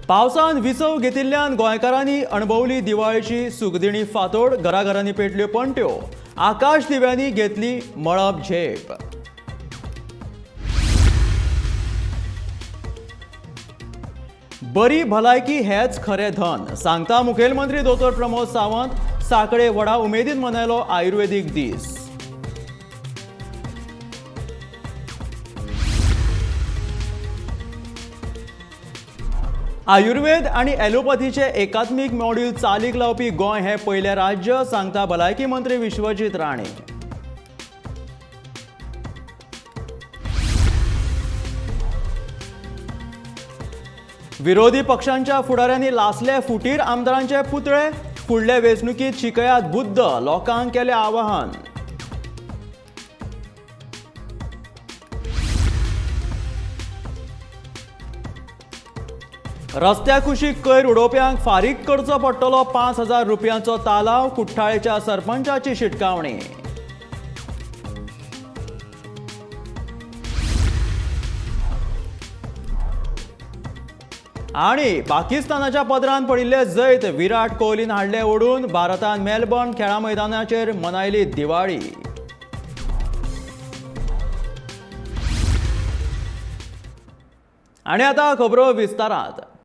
पावसान विसव घेतिल्ल्यान गोंयकारांनी अणभवली दिवाळेची सुखदिणी फांतोड. घराघरांनी पेटल्यो पणट्यो, आकाश दिव्यांनी घेतली मळब झेप. बरी भलायकी हेच खरें धन, सांगता मुखेलमंत्री दोतोर प्रमोद सावंत. साखळे व्हडा उमेदीन मनयलो आयुर्वेदीक दीस. आयुर्वेद आनी एलोपथीचे एकात्मीक मॉड्यूल चालीक लावपी गोंय हें पयलें राज्य, सांगता भलायकी मंत्री विश्वजीत राणे. विरोधी पक्षांच्या फुडाऱ्यांनी लासले फुटीर आमदारांचे पुतळे. फुडले वेंचणुकीत शिकयात बुद्द, लोकांक केलें आवाहन. रस्त्या कुशीक कोयर उडोवप्यांक फारीक करचो पडटलो 5000 रुपयांचो तालाव, कुठ्ठाळेच्या सरपंचाची शिटकावणी. आणि पाकिस्तानाच्या पदरान पडिल्ले जैत विराट कोहलीन हाडले ओडून. भारतान मेलबर्न खेळा मैदानाचेर मनयली दिवाळी. आणि आता खबरो विस्तारात.